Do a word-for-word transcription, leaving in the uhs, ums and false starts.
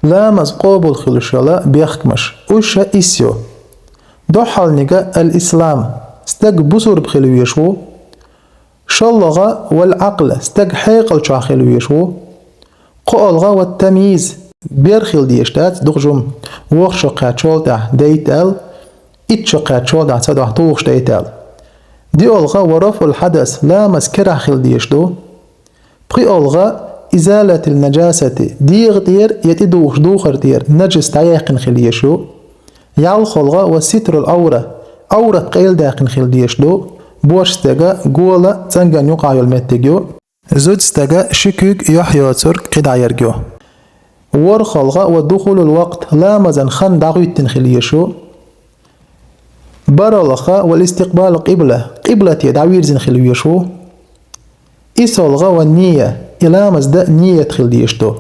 Ламаз къобал хилуш йола бехкамаш. Уж исс ю. Духхьалниг ал-ислам, стаг бусурба хила везаш ву. ШоллагӀа вал-Ӏакъл, стаг хьекъал чохь хила везаш ву. КхоалгӀа ват-тамйиз, бер хила дезаш дац дукха жума. ВорхӀ шо кхаьчча шолгӀа тӀехь дайта аьлла, итт шо кхаьчча шолгӀа тӀехь ца дохь тухуш дайта аьлла. ДиъалгӀа ва рафӀул-хьадас, ламаз керахь хила дезаш ду. ПхоалгӀа изалатил-наджасати, дегӀа тӀера я тӀедухуш духар тӀера наджас дӀаяьккхина хила езаш ю. ЯлхалгӀа ва ситрул-Ӏавра, Ӏаврат къайладаьккхина хила дезаш ду. Бошца дега, гола, цӀанган юкъахь йолу меттиг ю. Зуда стага ши куьг юьхь йоцург кхидӀа ерг ю. ВорхӀалгӀа ва духулул-вакът, ламазан хан дӀахӀоьттина хила езаш ю. БархӀалгӀа вал-истикъбалул-къибла, къиблате дӀавирзина хила везаш ву. ИссалгӀа ван-ния, и ламаз дан ният хила дезаш ду.